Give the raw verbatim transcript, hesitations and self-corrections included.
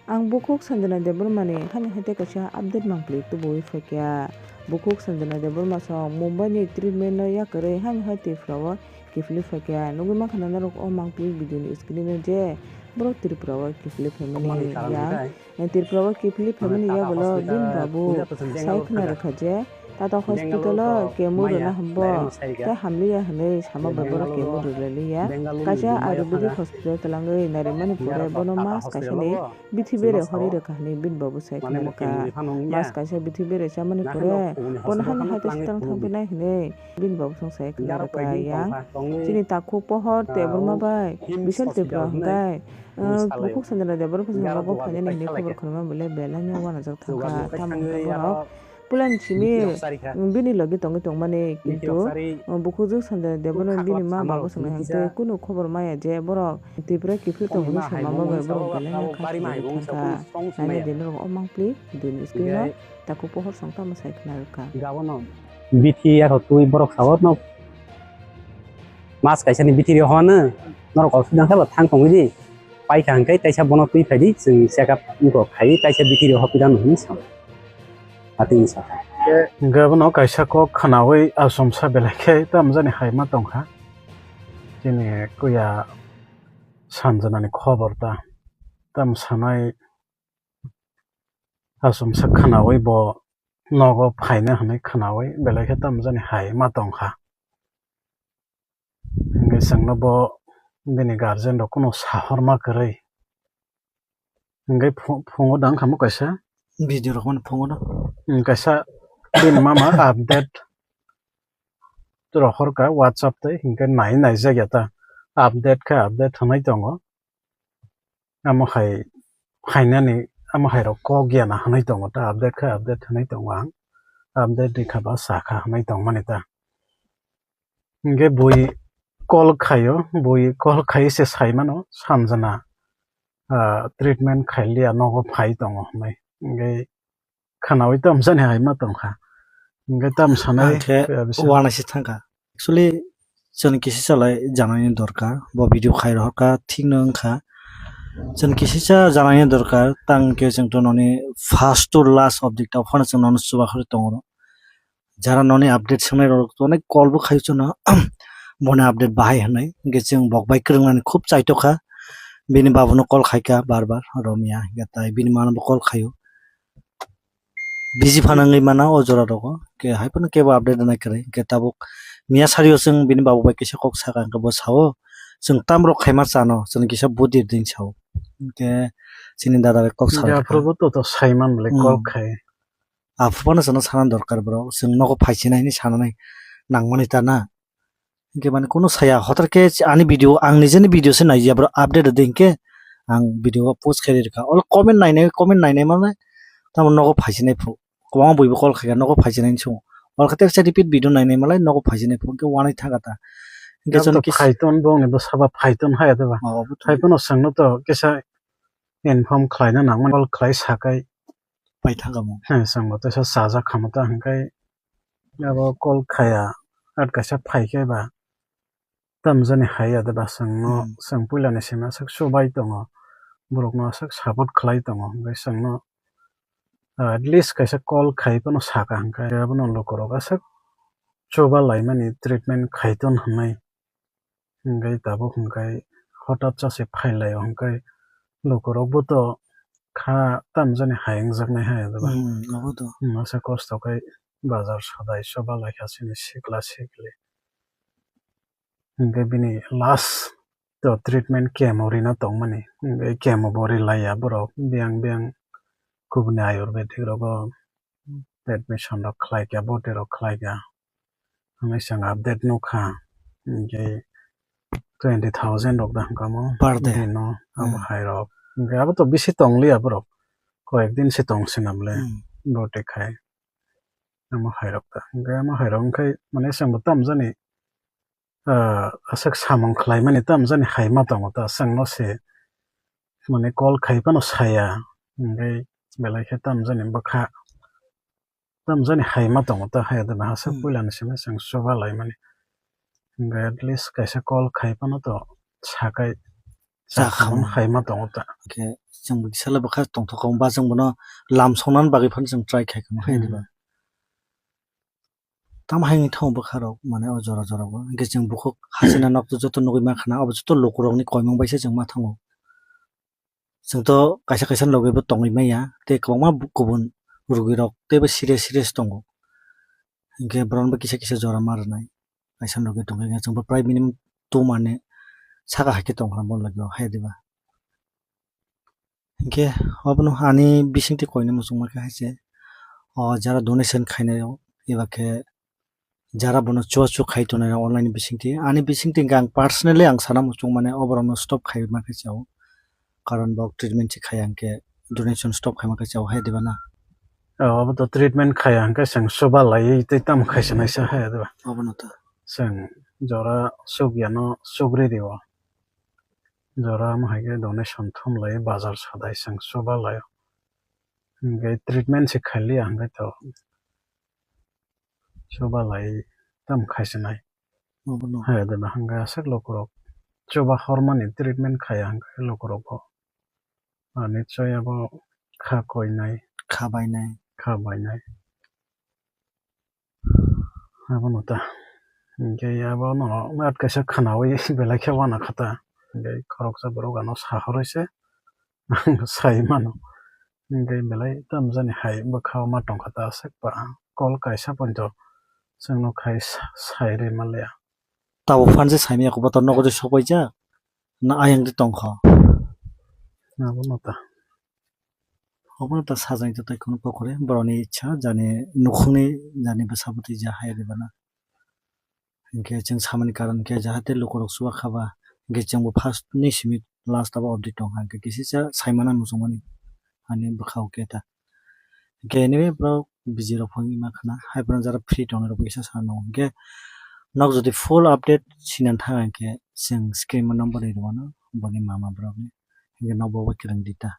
Ang bukhuk Sanjana Debbarmani hani hai tei kaisa update mangpili tubuwi phaikha. Bukhuk Sanjana Debbarma song Mumbai ni treatment no yakarwi hani hai Tripura o kiphilwi phaikha. Nugwi mankha na norok o mangpili video ni screen o je borok Tripura o kiphilwi phaimani yang. Tripura o kiphilwi phaimani yagulo bini babu sai khwna rwkha je Tata hospital o chemo rwna hambo tei hamliya hwnwi sama bai borok chemo rwlailiya. Kaisa Ayurvedic hospital twlangwi narimani pore bono mas kaisani bithi bere horwi rwkha hwnwi bini babu sai khwna rwkha. Mas kaisa bithi bere chamani pore bono hani hai tei swtang thangphinai hwnwi bini babu song sai khwna rwkha yang. Chini takhuk pohor Debbarma bai Bishal Tripura hwnkhe, uh, bukhuk Sanjana Debbarma song nogo phainani hwnwi khobor khwnama belai belai no uanajak thangkha. Tamo hwnkhe borok Puilani simi bini logi tongwi tongmani, kintu bukhukjwk Sanjana Debbarma bini ma babu songni hwnkhe kunu khobor maya je borok Tripura kiphilwi tongo hwnwi saima bai borok belai no kha thangkha. Nani de norok o mangpili duni screen o takhuk pohor song tamo sai khwna rwkha. Bithi yathok twi borok sao no mas kaisani bithi rw hwnwi norok hospital khe bo thang tongwi di. Paikha hwnkhe kaisa bono twi phai di, chwng check up wngkha khai kaisa bithi rw hospital hwnwi sao. Atini saka. Hwnkhe abono kaisa kok khwnawi achomsa belai khe tamjani hai ma tongkha. Chini kuya Sanjanani khobor ta tam sanai achomsa khwnawi bo nogo phaina hwnwi khwnawi belai khe tamjani hai ma tongkha. Hwnkhe chwngno bo bini guardian rok kunu sahorma kwrwi. Hwnkhe phu-, phungo da wngkha mo kaisa. Video rok mani phungo no. Hmm, kaisa bini mama update rohor ka WhatsApp tei, hwnkhe nai naijak ya ta. Update khe update hwnwi tongo. Amo hai phainani, amo hai rok kok ya na hwnwi tongo ta, update khe update hwnwi tongo ang. Update rikha ba sakha hwnwi tongmani ta. Hwnkhe bui call khaio, bui call khai se sai mano, Sanjana, ah, treatment khailiya nogo phai tongo hwnwi. Hwnkhe khwnawi tamjani hai ma tongkha. Hwnkhe tam sanai. Ang khe uanaisi thangkha. Actually, chwng kisisa lai janani dorkar. Bo video khai rohorkha, thik no wngkha. Chwng kisisa janani dorkar, tang khe chwng to noni first to last object o phano chwng nono chubakhorwi tongo. Jara noni update swngnai rok to onek call bo khai chwngno, boni update bahai hwnwi. Hwnkhe chwng bok bai kwrwngmani khub chaitokha. Bini babuno call khaikha bar bar, romya, hwnkhe tai bini mano bo call khaio. Busy phano wngwi mana o jora rogo, hwnkhe hai phano kebo update rwnai kwrwi. Hwnkhe tabuk miya sario chwng bini babu bai kisa kok sakha, hwnkhe bo sao, chwng tamrok khaima chano, chwng kisa budi rding sao. Hwnkhe chini dada bai kok sakha. Aphuru bo to to saiman bwlai call khai. Aphuru phano chwngno sana dorkar bro, chwng nogo phaisinai hinwi sananai nangmani ta na. Hwnkhe mani kunu saya, hotar khe ani video, ang nijeni video se naiya bro, update rwdi hinkhe ang video o post khairwi rwkha. Olo comment nainai, comment nainai mane tamo nogo phaisinai phuru. Kwbangma buibo call khaikha, nogo phaisinai hinwi swngo. Olo khe teksa repeat video nainai malai nogo phaisinai phuru, hwnkhe uanai thangkha ta. Hwnkhe chwng kisa phaiton bongni bwsaba phaiton haya deba. Phaiphano chwngno to kisa inform khlaina nangmani, call khlai sakai. Pai thangkha mo. He, chwngbo teisa chajak kha mo ta hwnkhe abo call khaya, at kaisa phaikhe ba tamjani hai ya de ba chwngno, chwng puilani simi aswk chubai tongo, borokno aswk support khlai tongo, hwnkhe chwngno, ah, at least kaisa call khai phano saka hwnkhe abono lukurok aswk chuba laimani treatment khai ton hwnwi. Hwnkhe tabuk hwnkhe hotat cha se phailaio hwnkhe lukurokbo to kha tamjani hai wngjaknai hai abo ba. Hmm, abo to. Hmm, masa kosto khai bazar sadai choba laikha chini sikla sikli. Hwnkhe bini last to treatment chemo rina tongmani. Hwnkhe chemo bo rilaiya borok biyang biyang kubuni ayurvedic rogo admission rok khlaikha, boti rok khlaikha. Hwnwi chwng update nukha. Hwnkhe twenty thousand rok da hwnkha mo. Per day. Bino abo hai rok. Hwnkhe abo to bisi tongliya borok. Koyek din se tong sina bole. Hmm. Boti khai. Amo hai rok ta. Hwnkhe amo hai rok wngkhai mane chwngbo tamjani, ah, aswk samung khlaimani tamjani hai ma tongo ta, chwngno se mane call khai phano saya, hwnkhe belai khe tamjani bwkha tamjani hai ma tongo ta, hai adona aswk puilani simi chwng chuba laimani, hwnkhe at least kaisa call khai phano to sakai Cha khamani. Khamani hai ma tongo ta. Hwnkhe chwng bo kisa le bwkha tongthok kha, ba chwng bono lam songnani bagwi phano chwng try khai kha, hai Hmm. diba? Tamo hai wngwi thango bwkha rok, mane o jora jora o. Hwnkhe chwng bukhuk hasina nok to joto nugwi mankha na, abo joto lukurokni koimung bai se chwng ma thango. Chwng to kaisa kaisa logi bo tongwi manya, tei kwbangma bu-, kubun rugwi rok teibo serious serious tongo. Hwnkhe bohrok bo kisa kisa jora ma rwnai. Kaisa logi tongkha, chwng bo prai minimum two month ni saka hai khe tongkha bo logi o, hai diba? Hwnkhe obono ani bisingtwi koina muchungma khe hai se, o jara donation khainai o, eba khe jara bono chuachu khai tongnai rok online bisingtwi. Ani bisingtwi hwnkhe ang personally ang sana muchung mane oborokno stop khai ma khe chao. Karon bo treatment se khaiya hwnkhe donation stop khai ma khe chao hai diba na? O, obo to treatment khaiya hwnkhe chwng chuba laiwi tei tamo khaisa naisa hai diba? Obono to. Chwng jora chukya no chukri rio. Jora omo hai khe donation thum lai bazar sadai chwng chuba lai. Hwnkhe treatment se khailiya hwnkhe to chuba lai tamo khaisinai. Obono. Hai de ba hwnkhe aswk lukurok chuba hormani treatment khaiya hwnkhe lukurok bo. Ani chaya bo kha koinai. Kha bainai. Kha bainai. Abono ta. Hwnkhe abono at kaisa khwnaui belai khe uanakha ta. Hwnkhe khoroksa borok ano sahorwi se ang sai mano. Hwnkhe belai tamjani hai bwkha o ma tongkha ta aswk ba. Kol kaisa poito chwngno khai sa-, sai rwi manliya. Tabuk phan se saimanya khe bo to nogo de sokbaijak na ayang de tongkha. Abono ta. Obono ta sajani to tai kheno kokore borokni ichha jani nukhungni jani bwsa bwtwi ja hai ribana. Hinkhe chwng samani karon khe jahate lukurok chuba khaba hinkhe chwngbo first ni simi last abo update tongkha hinkhe kisisa saimano muchungmani ani bwkhao khe ta. Hinkhe anyway borok busy rok phone ima khna hai borok jara free tongnai rok kisa sa nango hinkhe nok jodi full update sinan thang hinkhe chwng screen o number ri rwmano boni mama borokni hinkhe nokbo bai kwrwng di ta.